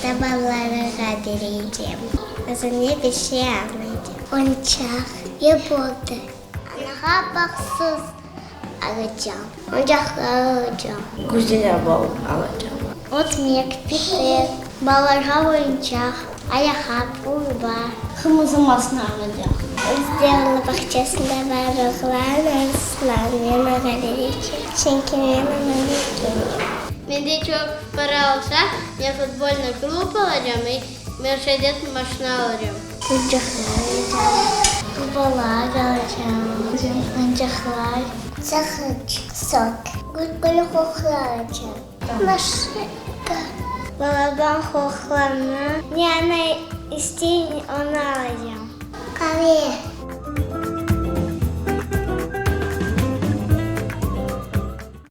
Olsa balalarğa berecem. Özüme bir şey almaycam. Oyuncaq, ne boldı? Anağa bağsız alacam. Oyuncaqlar alacam. Güzel araba alacam. Ötmek, pite, balalarğa oyuncaq, ayaqqap, urba. Qırmızı masna alacam. Bizde bağçasında bar oğlan, Arslan, men oña berecem, çünki men onı begenem. Mende çoq para olsa, men futbolnıy klub alacam i Mersedes maşna alacam. Oyuncaqlar alacam, urbalar alacam, oyuncaqlar. Saqıç, sok, gül qoqlu alacam. Maşinka. Balaban qoqlanı, ne ana istey, onı alacam. Qave.